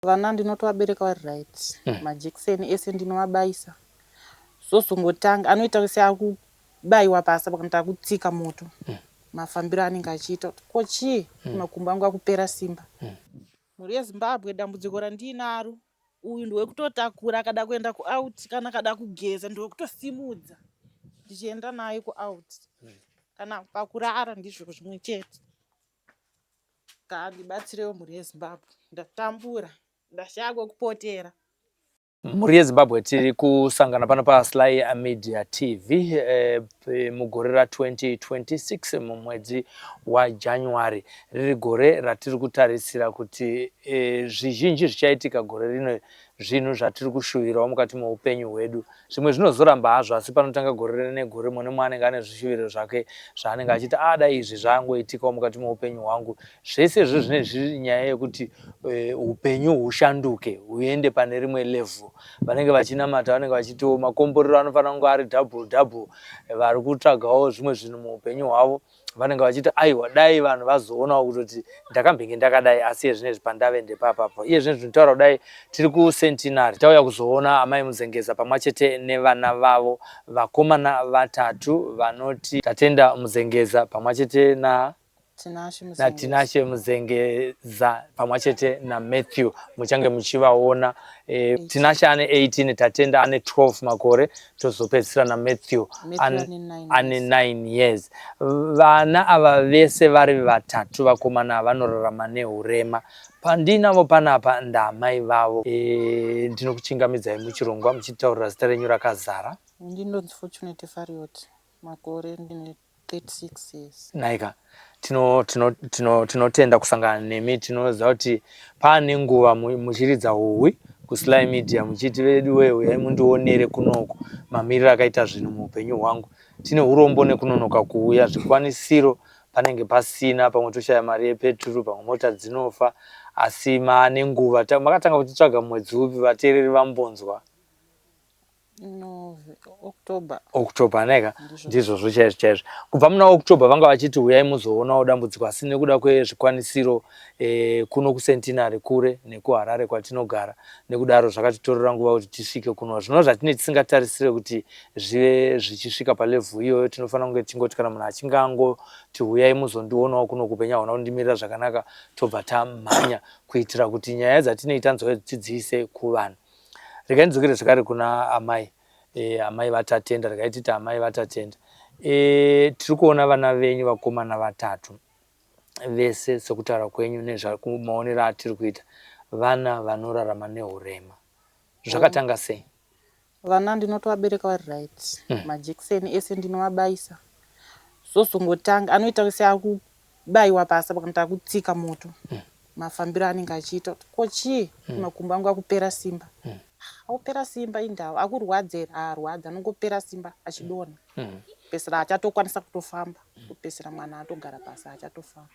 Vana ndinotovabereka vari right. Majekiseni ese ndinovabaisa. Zvozongotanga anoita seakubaiwa pasi apa kana kuti akutsika moto. Mafambiro anenge achiita kuti ko chii makumbo angu akupera simba. Mhuri yeZimbabwe dambudziko randiinaro uyu ndewekutotakura akada kuenda kuout kana akada kugeza ndewekutosimudza ndichienda naye kuout. Kana pakurara ndizvo zvimwe chete. Ngaandibatsirewo mhuri yeZimbabwe ndatambura ndashaya kwekupotera. Mhuri yeZimbabwe tiri kusangana pano paSly Media TV eh, mugore ra2026 mumwedzi waJanuary riri gore ratiri kutarisira kuti eh, zvizhinji zvichaitika gore rino zvinhu zvatiri kushuvirawo mukati meupenyu hwedu. Zvimwe zvinozoramba hazvo asi panotanga gore negore mumwe nemumwe anenge ane zvishuviro zvake zvaanenge achiti ah dai izvi zvangoitikawo mukati meupenyu hwangu. Zvese izvozvo zvinenge zviri nyaya yekuti eh, upenyu hushanduke huende pane rimwe level. Vanenge vachinamata vanenge vachitiwo makomborero anofanira kunge ari double double, vari kutsvagawo zvimwe zvinhu muupenyu hwavo. Vanenge vachiti aiwa dai vanhu vazoonawo kutoti ndakambenge ndakadai asi iye zvinezvi pandave ndepapapo. Iye zvinezvi ndinotaura kudai tiri kuCentenary tauya kuzoona amai Muzengeza pamwa chete nevana vavo vakomana vatatu vanoti Tatenda Muzengeza pamwa chete na naTinashe Muzengeza pamwa chete naMatthew muchange muchivaona. E, Tinashe ane 18, Tatenda ane 12 makore, tozopedzisira naMatthew ane 9 years. Vana ava vese vari vatatu vakomana vanorarama nehurema. Pandinavo panapa ndaamai vavo. E, ndinokuchingamidzai muchirongwa muchitaurira zita renyu rakazara. Ndinonzi Fortunate Fariot, makore ndine 36 years. Nhaika, tinotenda tino, tino, tino kusangana nemi. Tinoziva kuti paane nguva muchiridza huhwi kuSly Media muchiti veduwe huyai mundionere kunoku mamiriro akaita zvinhu muupenyu hwangu. Tine urombo nekunonoka kuuya, zvikwanisiro panenge pasina, pamwe toshaya mari yepeturu, pamwe mota dzinofa, asi maane nguva. Makatanga kutitsvaga mwedzi upi vateereri vambonzwa? No, October. October neka ndizvozvo chaizvo chaizvo. Kubva muna October vanga vachiti huyai muzoonawo dambudziko asi nekuda kwezvikwanisiro eh, kuno kuCentenary kure nekuHarare kwatinogara nekudaro zvakatitorera nguva kuti tisvike kuno. Zvino zvatine tisingatarisire kuti zvive zvichisvika palevel iyoyo tinofanira kunge tichingoti kana munhu achinge angoti huyai muzondionawo kuno kupenya hona kundimirira zvakanaka tobva tamhanya kuitira kuti nyaya dzatinei tanzwa tidziise kuvanhu. Regai ndidzokere zvekare kuna amai e, amai vaTatenda. Regai titi amai vaTatenda. E, tiri kuona vana venyu vakomana vatatu vese sekutaura kwenyu nezvamaonero atiri kuita vana vanorarama nehurema. Zvakatanga sei? Vana ndinotovabereka vari right. Majekiseni ese ndinovabaisa. Zvozongotanga anoita seakubaiwa pasi apa kana kuti akutsika moto. Mafambiro anenge achiita kuti ko chii makumbo angu akupera simba. Akupera simba indawa akurwadza here? Haarwadzi anongopera simba achidonha. Kupedzisira haachatokwanisa kutofamba. Kupedzisira mwana atogara pasi haachatofamba.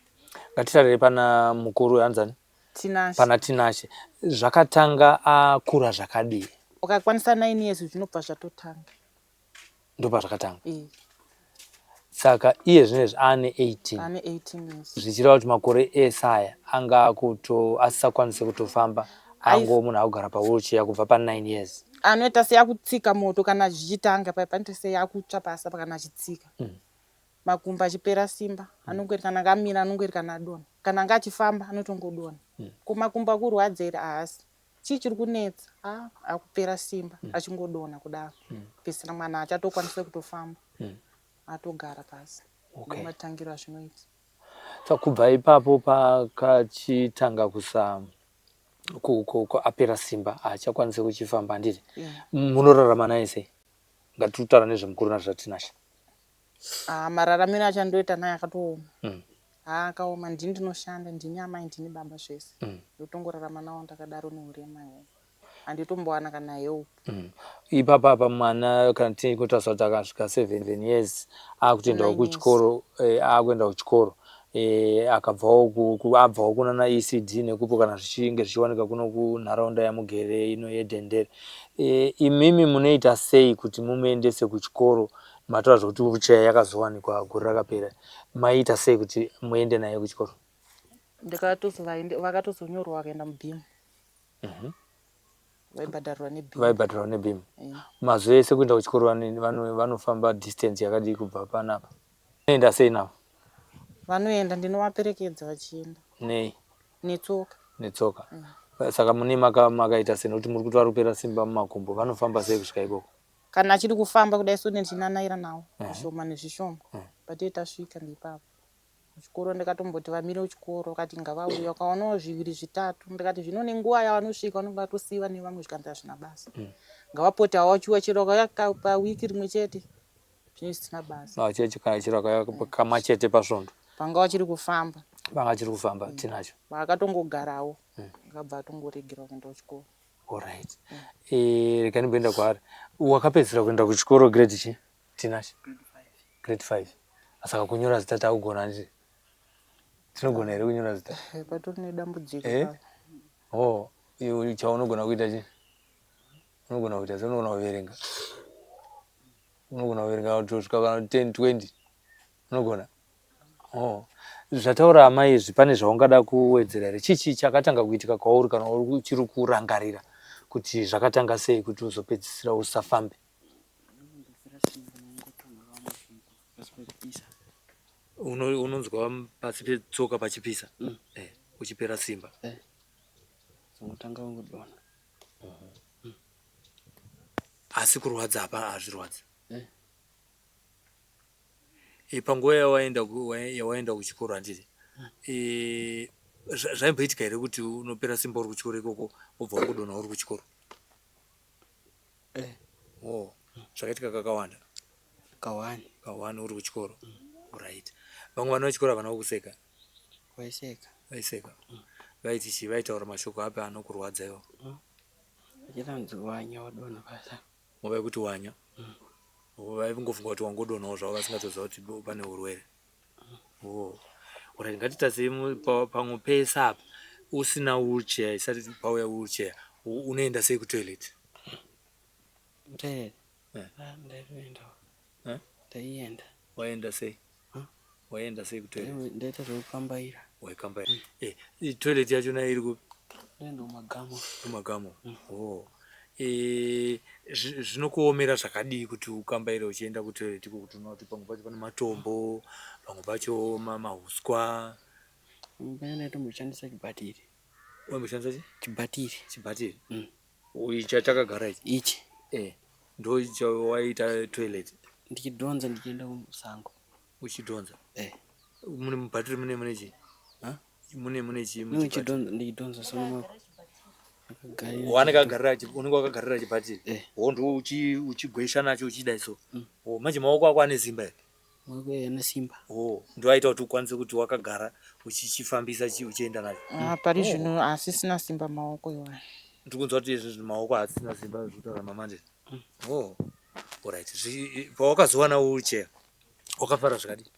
Ngatitarire pana mukuru hanzani? Tinashe. Pana Tinashe. Zvakatanga akura zvakadii? Ukakwanisa 9 years zvinobva zvatotanga. Ndopazvakatanga. E. Saka iye zvinezvi ane 18. Ane 18 years. Zvichireva kuti makore ese aya anga akuto asisakwanise kutofamba ango munhu akugara pawheelchair kubva pa 9 years. Anoita seakutsika moto kana zvichitanga paya panoita seakutsva pasi apa kana achitsika. Makumbo achipera simba anongoerekana akamira anongoerekana adonha. Kana anga achifamba anotongodonha. Ko makumbo akurwadza here? Haasi. Chii chiri kunetsa? Ah, akupera simba achingodonha kudaro. Kupedzisira mwana haachatokwanise kutofamba. Atogara pasi. Okay. Ndomatangiro azvinoita. Saka kubva ipapo pakachitanga kusa apera simba haachakwanise kuchifamba handiti? Yeah. Munorarama naye sei? Ngatitaura nezvemukuru naZvatinashe. Ah, mararamiro achandoita naye akatooma. Haa akaoma, ndini ndinoshanda, ndini amai, ndini baba zvese. Ndotongorarama nawo ndakadaro nehurema ihwohwo. Handitombowana kana help. Ipapa apa mwana kana tingotarisa kuti akasvika 7 years akutoendawo kuchikoro, eh, akuenda kuchikoro eh, akabvawo abvawo kunana ECD nekupo kana zvichinge zvichiwanika kuno kunharaunda yamugere ino yeDendere. Eh, imimi munoita sei kuti mumuendese kuchikoro Mataura zvekuti wheelchair yakazowanikwa gore rakapera. Maiita sei kuti muende naye kuchikoro? Ndakatozovaende vakatozonyorwa vakaenda muBeam. Vaibhadharirwa neBeam. Vaibhadharirwa neBeam. Eh. Mazuva ese kuenda kuchikoro vanofamba distance yakadii kubva panapa? Vanoenda sei navo? Vanoenda, ndinovaperekedza vachienda. Nei? Netsoka. Netsoka. Saka mune makaita sei nekuti muri kuti vari kupera simba mumakumbo, vanofamba sei kusvika ikoko? Kana achiri kufamba kudai so ndichinanaira nawo zvishoma nezvishoma. Patee tasvika ndeipapo. Kuchikoro ndakatomboti vamire kuchikoro vakati ngavauye, vakaonawo zviviri zvitatu. Ndikati zvino nenguva yavanosvika vanenge vatosiiwa nevamwe zvikanzi hazvina basa. Ngavapote havo vachiuya chero vakauya pawiki rimwe chete zvinenge zvisina basa. Chero vakauya kamwe chete pasvondo. Vanga vachiri kufamba. Vanga vachiri kufamba tinacho. Vakatongogarawo akabva atongoregera kuenda kuchikoro. Alright. Rega ndimboenda kwaari. Wakapedzisira kuenda kuchikoro grade chii? Tinashe? Grade 5. Saka kunyora zita takugona handiti? Tinogona here kunyora zita? Patori nedambudziko. Eh? Oh, iwe chaunogona kuita chii? Unogona kuita sei? Unogona kuverenga. Unogona kuverenga kutosvika kana 10, 20. Unogona? Oh. Zvataura amai izvi pane zvaungada kuwedzera here? Chii chii chakatanga kuitika kwauri kana uchiri kurangarira kuti zvakatanga sei kuti uzopedzisira usafambe? Unonzwa pasi petsoka pachipisa uchipera simba. Unotanga wangodonha. Asi kurwadza hapa hazvirwadzi. Panguva yawaenda kuchikoro handiti zvaimboitika here kuti unopera simba uri kuchikoro ikoko wobva wangodonha uri kuchikoro? Oh, zvakaitika kakawanda? Kawani. Kawani uri kuchikoro. Right. Vamwe vana vechikoro havana kukuseka? Vaiseka. Vaiseka. Vaiti chii? Vaitaura mashoko api anokurwadza iwo? Vachitanzi wanya wadonha pasi. Vaikuti wanya? Vaingofunga kuti wangodonhawo zvavo vasingatoziva kuti pane urwere. Oh. Alright, ngatitasei pamwe pese apa usina wheelchair, isati pauya wheelchair, unoenda sei kutoilet? Kutoilet? Ndaitoenda. Ndaienda. Waenda sei? Waenda sei kutoilet? Ndaita zvekukambaira. Waikambaira. Toilet yacho nayo iri kupi? Ndaenda kumagamo. Kumagamo. Oh. Zvinokuomera zvakadii kuti ukambaire uchienda kutoilet iko kuti unoona kuti pamwe pacho pane matombo, pamwe pacho mahuswa? Ndaitomboshandisa chibhatiri. Waimboshandisa chii? Chibhatiri. Chibhatiri? Ichi chatakagara ichi? Ichi. Ndo chawaita toilet? Ndichidhonza ndichienda kusango. Uchidhonza? Mune mubhatiri mune chii? Mune chii? Ndichidhonza so unenge wakagarira chibhatiri. Wondo uchigwesha nacho uchidai so. Manje maoko ako ane simba here? Maoko ane simba. Ndo aita kuti ukwanise kuti wakagara uchichifambisa uchienda nacho. Pari zvino asisina simba maoko iwayo. Ndiri kunzwa kuti izvi maoko haasisina simba zvekutaura mamanje. Alright. Pawakazowana wheelchair wakafara zvakadii?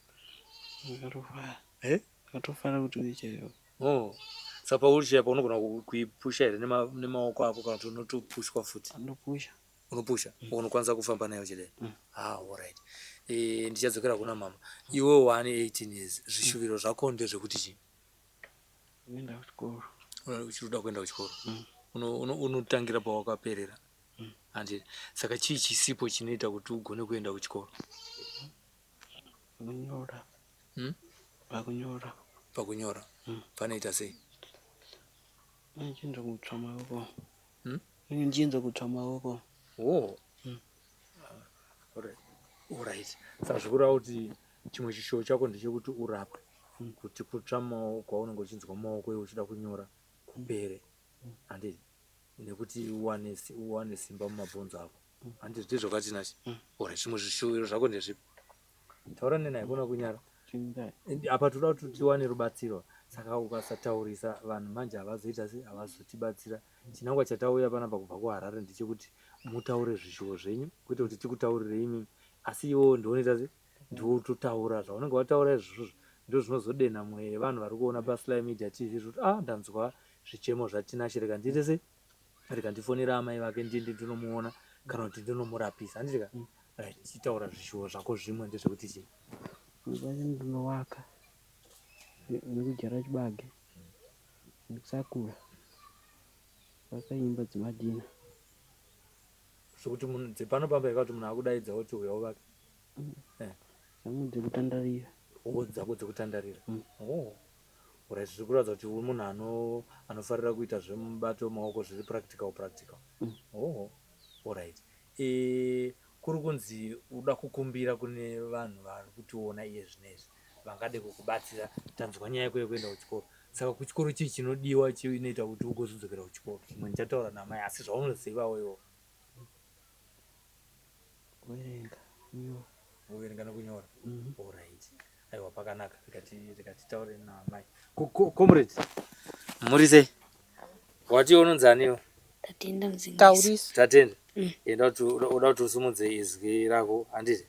Ndakatofara. Ndakatofara kuti wheelchair. Saka pawheelchair paunogona kuipusha here nemaoko ako kana kuti unotopushwa futi? Ndopusha. Unopusha? Unokwanisa kufamba nayo chete? Alright. Ndichadzokera kuna mama. Iwe wane 18 years. Zvishuviro zvako ndezvekuti chii? Kuenda kuchikoro. Uchiri kuenda kuchikoro? Unotangira pawakaperera. Handiti. Saka chii chisipo chinoita kuti ugone kuenda kuchikoro? Pakunyora. Pakunyora. Pakunyora. Panoita sei? Ndichinzwa kutsva maoko. Ndichinzwa kutsva maoko. Alright. Saka zvikureva kuti chimwe chishuwo chako ndechekuti urapwe. Kuti kutsva maoko kwaunenge uchinzwa maoko iwe uchida kunyora kupere. Handiti? Nekuti uwane simba mumabhonzo ako. Handiti ndizvo kaTinashe? Alright, zvimwe zvishuviro zvako ndezvipi? Taura neni haikona kunyara. Apa toda kuti tiwane rubatsiro. Saka ukasataurisa vanhu manje havazoita sei, havazotibatsira. Chinangwa chatauya panapa kubva kuHarare ndechekuti mutaure zvishuwo zvenyu, kwete kuti tikutaurirei imimi. Asi iwewo ndiwe unoita sei, ndiwe utotaura zvaunenge wataura izvozvo ndizvo zvinozodenha mweya yevanhu vari kuona paSly Media TV kuti ndanzwa zvichemo zvaTinashe, rega ndiite sei, rega ndifonere amai vake ndiende ndinomuona kana kuti ndinomurapisa. Handiti ka? Right, chitaura zvishuwo zvako zvimwe ndezvekuti chii? Ndinowaka nekudyara chibage nekusakura. Kuvaka imba dzemadhina. Zvekuti munhu dzepano pamba here kuti munhu akudaidza woti huya uvake? Mm. Eh. Dzangu dzekutandarira. Oh, dzako dzekutandarira. Mm. Oh. Alright, zviri kuratidza kuti uri munhu ano anofarira kuita zvemubato maoko zviri practical practical. Mm. Oh. Alright. E, kuri kunzi uda kukumbira kune vanhu vari kutiona iye zvinezvi vangade kukubatsira tanzwa nyaya yako yekuenda kuchikoro saka kuchikoro chii chinodiwa chinoita kuti ugozodzokera kuchikoro zvimwe ndichataura namai asi zvaunozivawo iwo Kuverenga, kunyora. Kuverenga nekunyora. Mm -hmm. Alright. Aiwa pakanaka rikati titaure namai. Comrade. Muri sei? Wati unonzi aniwo? Tatenda mdzingisi. Taurisa. Tatenda. Enda kuti uda kuti usimudze izwi rako handiti?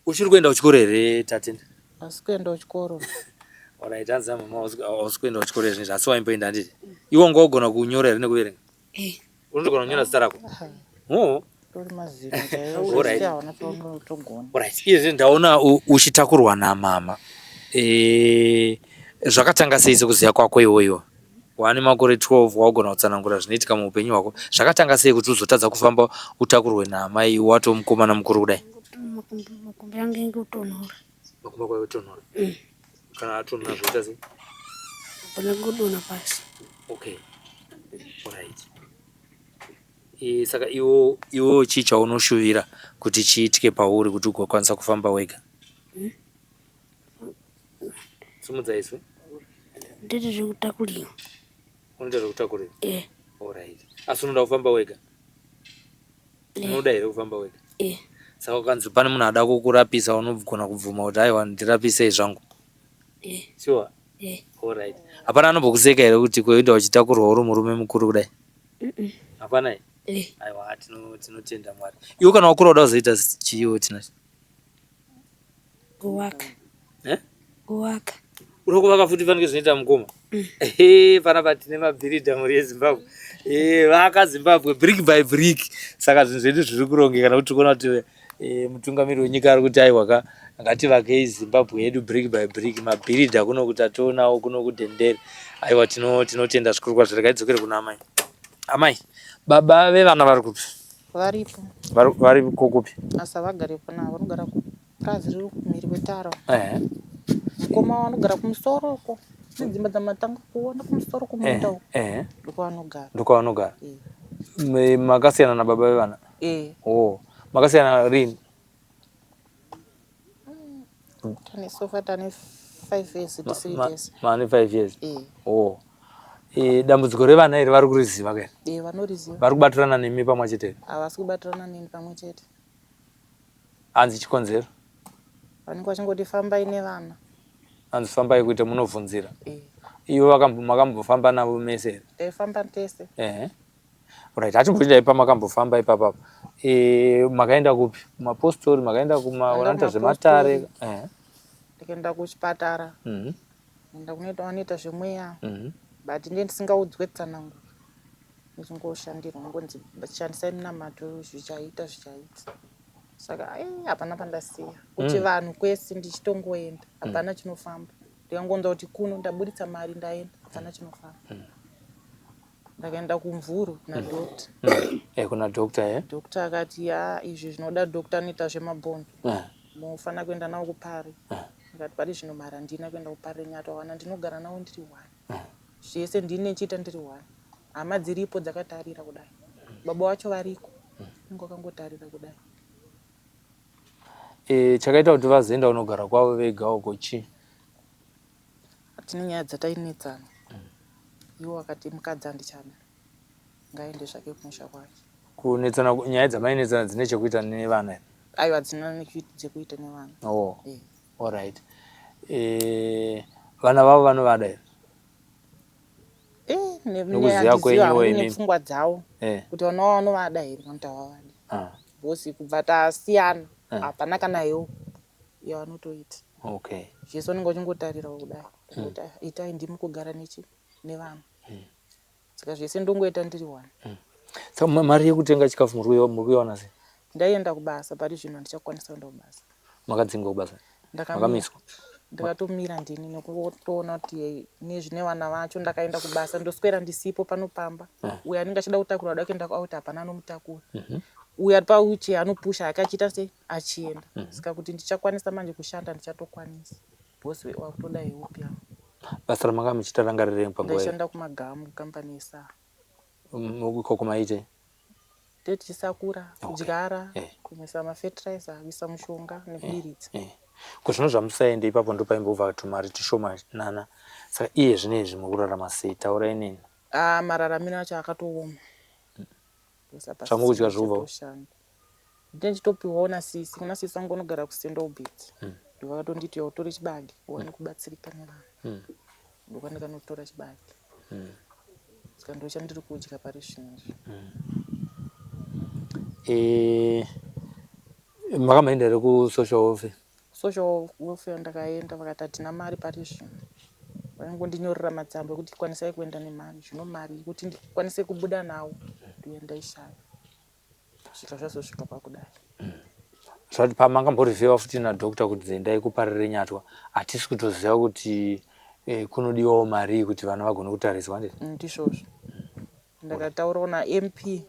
Uchiri kuenda kuchikoro here Tatenda? Hasi kuenda kuchikoro. Alright, hanzi mama hausi kuenda kuchikoro here zvinezvi asi waimboenda handiti? Iwe wanga wagona kunyora here nekuverenga? Eh. Unotogona kunyora zita rako? Oh. Tori mazino chaiwo. Alright. Hauna chaunotogona. Alright, izvi ndaona uchitakurwa namama. Eh, zvakatanga sei sekuziva kwako iwoiwo? Wane makore 12 waugona kutsanangura zvinoitika muupenyu hwako. Zvakatanga sei kuti uzotadza kufamba utakurwe naamai watoo mukomana mukuru kudai? Makumbo yangu ingotonhora. Makumbo ako aitonhora? Kana atonhora zvoita sei? Pana kudonha pasi. Okay. Alright. E, saka iwo iwo chii chaunoshuvira kuti chiitike pauri kuti ugokwanisa kufamba wega? Simudza izwi. Nditi zvekutakurirwa. Unoita zvekutakurirwa? Eh. Alright. Asi unoda kufamba wega? Eh. Unoda here kufamba wega? Eh. Saka ukanzi pane munhu ada kukurapisa unogona kubvuma kuti aiwa ndirapisei zvangu. Eh. Sure. Eh. Alright. Hapana anombokuseka here kuti kuenda uchitakurwa uri murume mukuru kudai? Mm. Hapana here? Eh. Aiwa tinotenda Mwari. Iwe kana wakura uda kuzoita chiiwo Tinashe? Kuvaka. Eh? Kuvaka. Uri kuvaka futi fanike zvinoita mukoma. Ehe, panapa tine mabhiridha mhuri yeZimbabwe. Eh, vaka Zimbabwe brick by brick. Saka zvinhu zvedu zviri kurongeka nekuti tiri kuona kuti mutungamiri wenyika ari kuti aiwa ka ngativakei Zimbabwe yedu brick by brick. Mabhiridha kuno kuti ationawo kuno kuDendere. Aiwa tinotenda zvikuru kwazvo. Regai tidzokere kuna amai. Amai, baba vevana vari kupi? Varipo. Vari kupi? Asi havagari panapa, vanogara kupurazi riri kumhiri kwetara. Ehe. Mukoma vanogara kumusoro uko. Nedzimba dzamatanga kuona kumusoro kumunda uko. Ehe. Ndokwavanogara. Ndokwavanogara. Eh. Makasiyana nababa vevana? Eh. Oh. Makasiyana rini? Tane sofa tane 5 years tisiri tese. Mane 5 years. Eh. Oh. E, dambudziko revana iri vari kuriziva ke? Eh, vanoriziva. Vari kubatirana nemi pamwe chete? Havasi kubatirana neni pamwe chete. Hanzi chikonzero? Vanenge vachingoti fambai nevana. Hanzi fambai kuita munovhunzira. Eh. Ivo makambofamba navo mese here? Taifamba tese. Ehe. Right, hatimbochidai pamakambofamba ipapapa. E, makaenda kupi? Kumapostori, makaenda kuma vanoita zvematare. Ehe. Ndikaenda kuchipatara. Enda kunoita vanoita zvemweya. But ndiye ndisingaudzwe tsananguro. Ndichingoshandirwa ngonzi shandisai munamato zvichaita zvichaita. Saka hapana pandasiya. Kuchivanhu kwese ndichitongoenda. Hapana chinofamba. Ndikangonzwa kuti kuno ndaburitsa mari ndaenda. Hapana chinofamba. Ndakaenda kumvuru kuna doctor. Eh, kuna doctor eh? Doctor akati ya izvi zvinoda doctor anoita zvemabhonzo. Munofanira kuenda nawo kuPari. Ndikati pari zvino mari handina kuenda kuPari nyatwa ndinogara nawo ndiri one. Zvese ndini ndichiita ndiri one. Hama dziripo dzakatarira kudai. Baba wacho variko. Inge wakangotarira kudai. E, chakaita kuti vazoenda kunogara kwavo vega uko chii? Tine nyaya dzatainetsana. Iwo akati mukadzi handichada. Ngaende zvake kumusha kwake. Kunetsana nyaya dzamainetsana dzine chekuita nevana here? Aiwa dzina dzekuita nevana. Oh. Eh. Alright. E, vana vavo vanovada here? Eh, Nokuziva kwenyu imimi. nepfungwa dzavo Eh. kuti vana vavo vanovada here kana kuti havavadi. Ah. Because kubva tasiyana Eh. hapana kana yeo yavanotoita. Okay. Zvese vanenge vachingotarirawo kudai. Kuti itai ndimi kugara nechi nevana. Saka zvese ndongoita ndiri one. Saka mari yekutenga chikafu muri kuiwana sei? Ndaienda kubasa pari zvino handichakwanisa kuenda kubasa. Makadzingwa kubasa? Ndakamira. Makamiswa? Ndakatomira ndini nekutoona kuti nezvine vana vacho ndakaenda kubasa ndoswera ndisipo pano pamba. Uyo anenge achida kutakura ada kuenda kuout hapana anomutakura. Uyo ari pawheelchair anopusha hake achiita sei achienda. Saka kuti ndichakwanisa manje kushanda ndichatokwanisa. Boss wakutoda help yangu. Basa ramanga muchiita ranga riri panguva iyo? Ndaishanda kuMagamu kucompany yeSAA. Ikoko maiitei? Tee tichisakura, kudyara, kumwisa mafertilizer, kuisa mushonga nekudiridza. Ko zvino zvamusaende ipapo ndopaimbobva tumari tushomanana saka iye zvino izvi muri kurarama sei taurai neni. Ah mararamiro acho akatooma. Zvamukudya zviri kubva kupi? Ndinenge ndichitopiwawo nasisi, kuna sisi vangu vanogara kuSt Albert. Ndovakatonditi utore chibage uwane kubatsirika nevanhu. Ndokwandakanotora chibage. Saka ndochandiri kudya pari zvino izvi. Eh, makamboenda here kusocial welfare? Social welfare ndakaenda vakati hatina mari pari zvino. Vaingondinyorera matsamba ekuti kwanisai kuenda nemari. Zvino mari yekuti ndikwanise kubuda nawo ndiyo ndaishaya. Kusvika zvazosvika pakudai. Zvati pamangamboreviewa futi nadoctor kuti endai kuParirenyatwa hatisi kutoziva kuti eh, kunodiwawo marii kuti vana vagone kutariswa handiti? Ndizvozvo. Ndakataurawo naMP.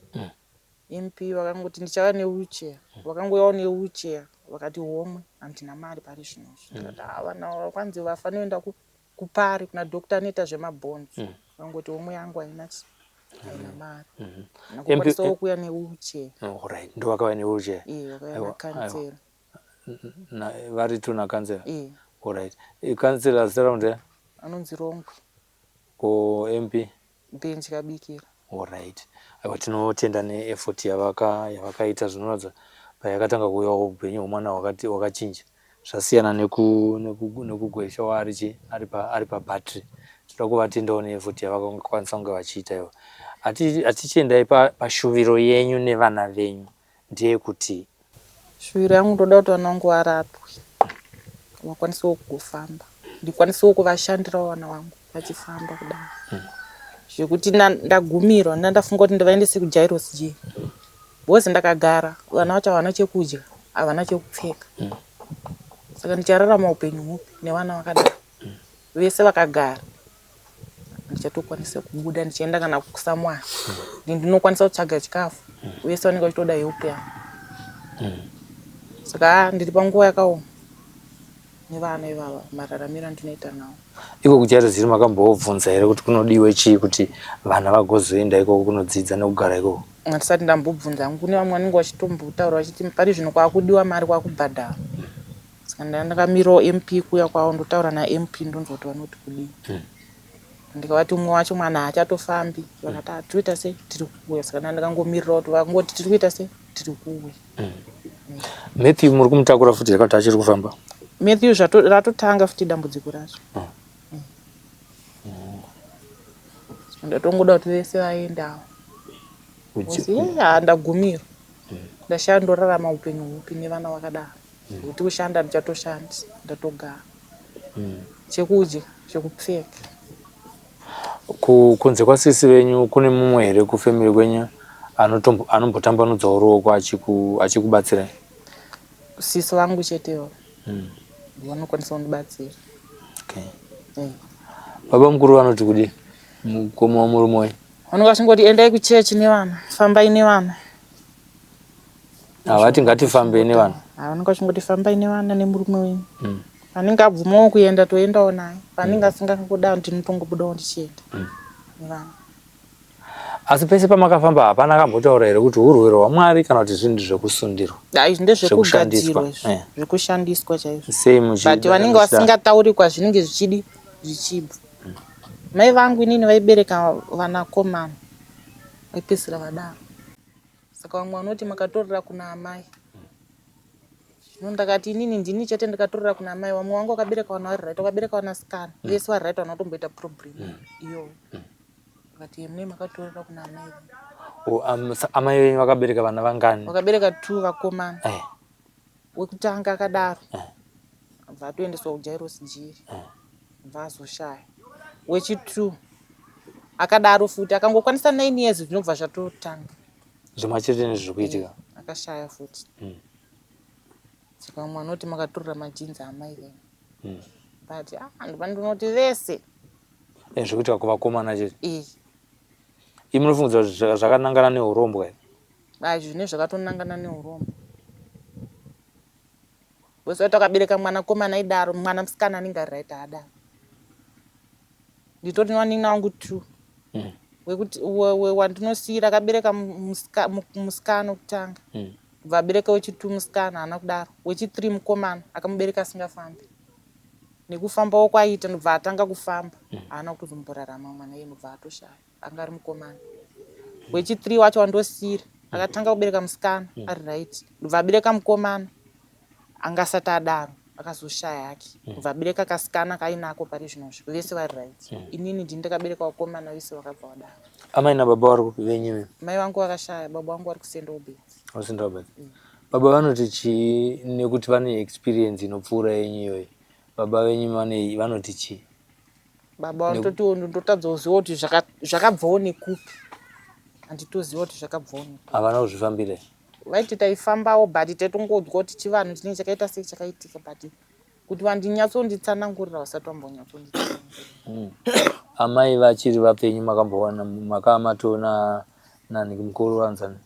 MP vakangoti ndichauya newheelchair. Vakangouyawo newheelchair vakati homwe handina mari pari zvino izvi. Ndikati ah vana kwanzi vafanoenda kuPari kuna doctor anoita zvemabhonzo. Vakangoti homwe yangu haina chi haina mari. Nakukwanisawo kuuya newheelchair. Oh, right. Ndo vakauya newheelchair. Eh, vakauya nakansela. Vari tu nakansela. Eh. All right. Kansela zita raunzi ani? Anonzi Rongwe. Ko MP? Benji Kabikira. Alright. Aiwa tinotenda neeffort yavaka yavakaita zvinoratidza payakatanga kuuyawo upenyu hwemwana hwakati hwakachinja. Zvasiyana neku neku nekugwesha waari chi ari pa ari pabattery. Tinoda kuvatendawo neeffort yavakakwanisa kunge vachiita ivo. Ati atichiendai pa pashuviro yenyu nevana venyu ndeyekuti. Shuviro yangu ndoda kuti vana vangu varapwe vakwanisewo kugofamba ndikwanisewo kuvashandirawo vana vangu vachifamba kudai zvekuti ndagumirwa ndandafunga kuti ndivaendese kuJairos Jiri because ndakagara vana vacho havana chekudya havana chekupfeka saka ndichararama upenyu hupi nevana vakadaro vese vakagara ndichatokwanisa kubuda ndichienda kana kusamwana ndinokwanisa kutsvaga chikafu vese vanenge vachitoda help yangu saka ah, ndiri panguva yakaoma nevana ivava mararamiro andinoita nawo. Iko kuCharles makambobvunza here kuti kunodiwe chii kuti vana vagozoenda ikoko kunodzidza nekugara ikoko? Handisati ndambobvunza hangu. Kune vamwe vanenge vachitombotaura vachiti pari zvino kwakudiwa mari kwakubhadhara. Saka ndakamirirawo MP kuuya kwavo ndotaura naMP ndonzwa kuti vanoti kudii. Ndikavati umwe wacho mwana haachatofambi vakati ah, tiri kuita sei tiri kuuya. Saka ndandakangomirirawo kuti vangoti tiri kuita sei tiri kuuya. Matthew muri kumutakura futi here kana kuti achiri kufamba? Matthew ratotanga futi dambudziko racho. Ndatongoda kuti vese vaendawo. Ndagumirwa. Ndashaya ndorarama upenyu hupi nevana vakadaro. Kuti kushanda handichatoshandi ndatogara. Chekudya, chekupfeka. Kunze kwasisi venyu kune mumwe here kufamily kwenyu anombotambanudzawo ruoko achikubatsirai? Sisi vangu chete ivo. Vanokwanisa kundibatsira. Okay. Baba mukuru vanoti kudii? Mukoma wamurume wenyu? Vanenge vachingoti endai kuchechi nevana, fambai nevana. Havati ngatifambei nevana. Vanenge vachingoti fambai nevana nemurume wenyu. Anenge abvumawo kuenda toendawo naye. Paanenge asingangoda ndinotongobudawo ndichienda nevana. Asi pese pamakafamba hapana akambotaura here kuti hurwere hwaMwari kana kuti zvinhu zvekusundirwa? Izvi ndezvekugadzirwa izvi. Zvekushandiswa chaizvo. Sei muchi But vanenge vasingatauri kwazvinenge zvichidi zvichibva. Mai vangu inini vaibereka vanakomana vaipedzisira vadaro. Saka vamwe vanoti makatorera kuna amai. Zvino ndakati inini ndini chete ndikatorera kuna amai. Vamwe vangu vakabereka vana vari right, vakabereka vanasikana. Vese vari right havana kutomboita problem iyoyo. Vakati mune makatorera kuna amai venyu. Oh, amai venyu vakabereka vana vangani? Vakabereka 2 vakomana. Wekutanga akadaro. Abva atoendeswa kuJairos Jiri. Abva azoshaya. Wechi2 akadaro futi akangokwanisa 9 years zvinobva zvatotanga. Zvimwe chete nezviri kuitika. Akashaya futi. Saka vamwe vanoti makatorera majinzi amai venyu. But ah, ndopa ndinoti vese. Eh, zvekuitika kuvakomana chete. Eh. Imi munofungidzira kuti zvakanangana neurombwa here? Ah, zvine zvakatonangana neurombwa. Vose vati vakabereka mwana komana idaro, mwana musikana anenge ari right haadaro. Nditori nevanin'ina vangu two. Wekuti wandinosiira akabereka musikana wekutanga. Kubva abereka wechi2 musikana haana kudaro. Wechi3 mukomana akamubereka asingafambi. Nekufambawo kwaiita ndobva atanga kufamba. Haana kutozomborarama mwana iye ndobva atoshaya. Anga ari mukomana. Wechi3 wacho wandosiira akatanga kubereka musikana ari right. Ndobva abereka mukomana anga asati adaro akazoshaya hake. Ndobva abereka kasikana kainako pari zvinozvi vese vari right. Inini ndini ndakabereka vakomana vese vakabva vadaro. Amai nababa vari kupi venyu imi? Mai vangu vakashaya, baba vangu vari kuSt Albans. KuSt Albans. Baba vanoti chii nekuti vane experience inopfuura yenyu iyoyi? Baba venyu vanoti chii? Baba vanototiwo ndotadza kuziva kuti zvakabvawo nekupi. Handitoziva kuti zvakabvawo nekupi. Havana kuzvifambira here? Vaiti taifambawo but taitongonzwa kuti chivanhu chinenge chakaita sei chakaitika but kuti vandinyatsonditsanangurira vasati vambonyatsonditsanangurira. Amai vachiri vapenyu makambowana makamatoona nani mukuru wanzani?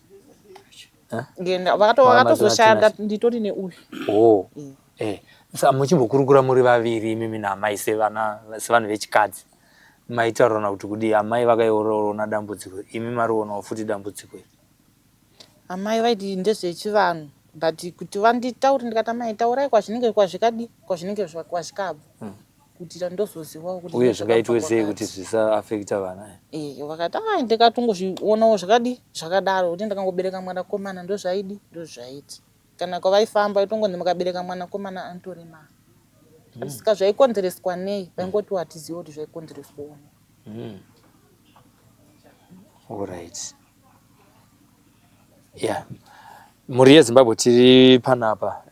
Ngenda vakatozoshaya nditori neuyu. Oh. Eh. Saka muchimbokurukura muri vaviri imimi naamai sevana sevanhu vechikadzi maitaurirana kuti kudii amai vakaiona dambudziko imi marionawo futi dambudziko iri. Amai vaiti ndezvechivanhu but kuti vanditaure ndikati amai taurai kwazvinenge kwazvikadi kwazvinenge kwazvikabva kuti ndozozivawo kuti uye zvingaitwe sei kuti zvisaafekta vana. Eh, vakati ah ndikatongozvionawo zvakadi zvakadaro kuti ndakangobereka mwanakomana ndozvaidi ndozvaiti. Kana kwavaifamba itongonzi mukabereka mwanakomana anotoremara. Saka zvaikonzereswa nei vaingoti hatizivi kuti zvaikonzereswawo nei. Alright. Yeah. Mhuri yeZimbabwe tiri panapa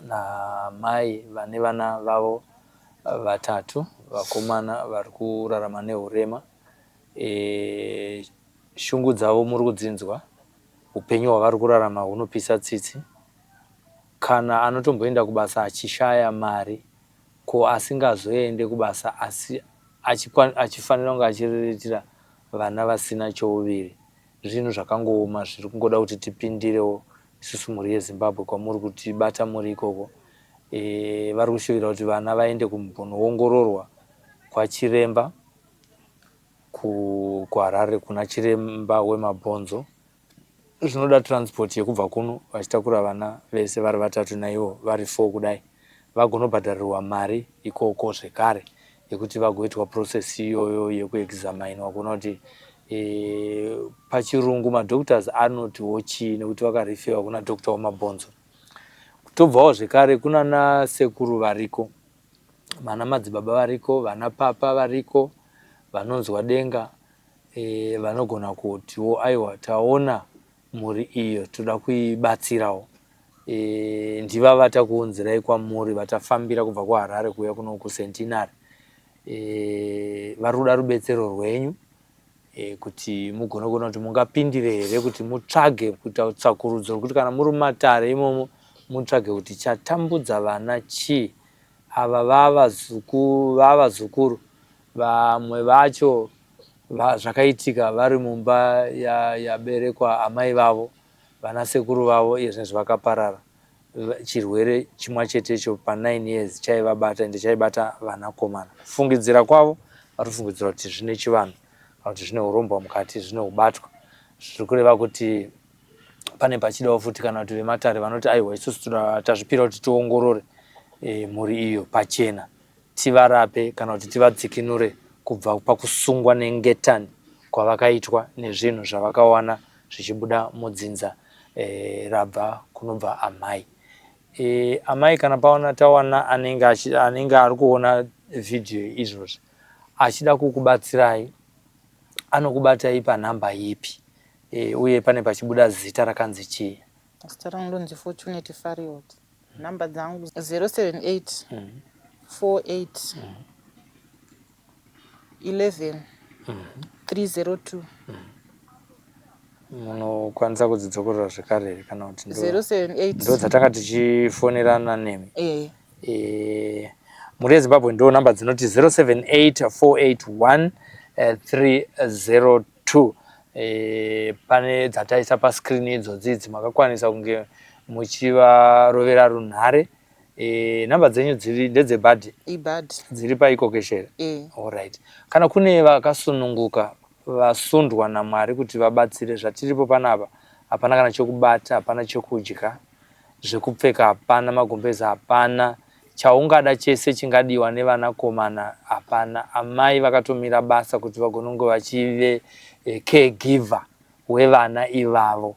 namai vane vana vavo vatatu vakomana vari kurarama nehurema. Shungu dzavo muri kudzinzwa, upenyu hwavari kurarama hunopisa tsitsi. Kana anotomboenda kubasa achishaya mari, ko asingazoende kubasa asi achifanira kunge achiriritira vana vasina chouviri. Zvinhu zvakangooma zviri kungoda kuti tipindirewo isusu mhuri yeZimbabwe kwamuri kutibata muri ikoko. E, vari kushuvira kuti vana vaende kumbonoongororwa kwachiremba kuHarare kuna chiremba wemabhonzo. Zvinoda transport yekubva kuno vachitakura vana vese vari vatatu naivo vari 4 kudai vagonobhadharirwa mari ikoko zvekare yekuti vagoitwa process iyoyo yekuexaminwa kuona kuti pachirungu madoctors anotiwo chii nekuti vakarifewa kuna doctor wemabhonzo. Tobvawo zvekare kunana sekuru variko, vana madzibaba variko, vana papa variko vanonzwa denga vanogona kutiwo aiwa taona mhuri iyo toda kuibatsirawo. Ndiva vatakuunzirai kwamuri vatafambira kubva kuHarare kuuya kuno kuCentenary. Vari kuda rubetsero rwenyu kuti mugone kuona kuti mungapindire here kuti mutsvage kuita tsvakurudzo rekuti kana muri mumatare imomo mutsvage kuti chatambudza vana chii. Ava vavazukuru vamwe vacho zvakaitika vari mumba yaberekwa amai vavo, vana sekuru vavo iye zvinezvi vakaparara. Chirwere chimwa chetecho pa 9 years chaivabata ende chaibata vanakomana. Kufungidzira kwavo vari kufungidzira kuti zvine chivanhu kana kuti zvine hurombwa mukati, zvine hubatwa. Zviri kureva kuti pane pachidawo futi kana kuti vematare vanoti aiwa isusu tazvipira kuti tiongorore mhuri iyo pachena tivarape kana kuti tivadzikinure kubva pakusungwa nengetani kwavakaitwa nezvinhu zvavakawana zvichibuda mudzinza rabva kunobva amai. Amai kana paona tawana anenge ari kuona vhidhiyo izvozvi achida kukubatsirai anokubatai panhamba ipi uye pane pachibuda zita rakanzi chii? Zita rangu ndonzi Fortunate Fariot. Nhamba dzangu 078 48 11 302. Munokwanisa kudzidzokorora zvekare here kana kuti 078 ndo dzatanga tichifonerana nemi? Mhuri yeZimbabwe ndo namba dzinoti 078 481 302. Pane dzataisa pascreen idzodzi idzi, makakwanisa kunge muchivarovera runhare. Namba dzenyu dziri ndedzebhadhi? Ibhadhi. Dziri paikokeshera? E. Alright, kana kune vakasununguka, vasundwa naMwari kuti vabatsire, zvatiripo panapa hapana kana chokubata, hapana chokudya, zvekupfeka hapana, magumbezi hapana, chaungada chese chingadiwa nevanakomana hapana. Amai vakatomira basa kuti vagone kunge vachive caregiver wevana ivavo.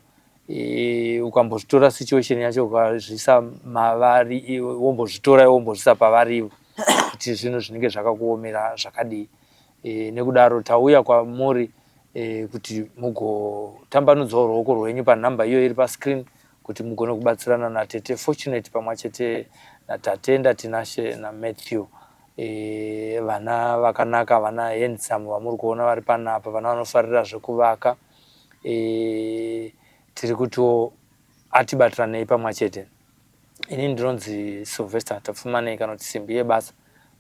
Ukambozvitora situation yacho, ukazvisa mavari, wombozvitora, wombozvisa pavari kuti zvinhu zvinenge zvakakuomera zvakadii. Nekudaro tauya kwamuri kuti mugotambanudzawo ruoko rwenyu panhamba iyo iri pascreen kuti mugone kubatsirana natete Fortunate pamwe chete naTatenda, Tinashe naMatthew. Vana vakanaka, vana handsome vamuri kuona vari panapa, vana vanofarira zvekuvaka. Tiri kutiwo atibatiranei pamwe chete. Ini ndinonzi Sylvester Tapfumanei, kana kuti Simbi Yebasa.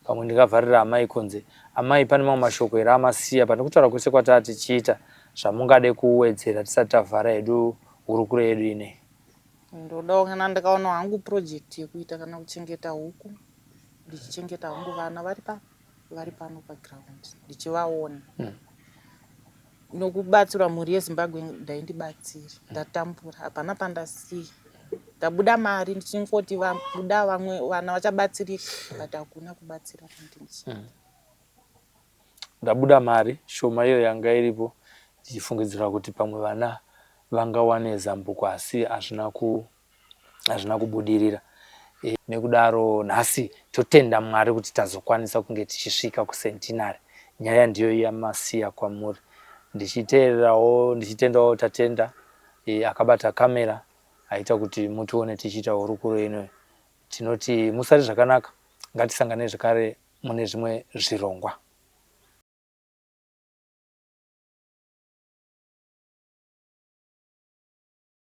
Pamwe ndingavharira amai kunze. Amai, pane mamwe mashoko here amasiya pane kutaura kwese kwataa tichiita zvamungade kuwedzera tisati tavhara hedu hurukuro yedu inei? Ndodawo kana ndikaona hangu project yekuita, kana kuchengeta huku, ndichichengeta hangu vana vari pa vari pano paground, ndichivaona nokubatsirwa. Mhuri yeZimbabwe ndaindibatsiri, ndatambura, hapana pandasiya. Ndabuda mari ndichingoti vabuda vamwe vana vachabatsirika, but hakuna kubatsira kwandindichiita. Ndabuda mari shoma iyo yanga iripo ndichifungidzira kuti pamwe vana vangawane zambuko, asi hazvina kubudirira. Nekudaro nhasi totenda Mwari kuti tazokwanisa kunge tichisvika kucentenary. Nyaya ndiyo yamasiya kwamuri. Ndichiteererawo, ndichitendawo Tatenda akabata kamera aita kuti mutione tichiita hurukuro ino. Tinoti musati zvakanaka, ngatisanganei zvekare mune zvimwe zvirongwa.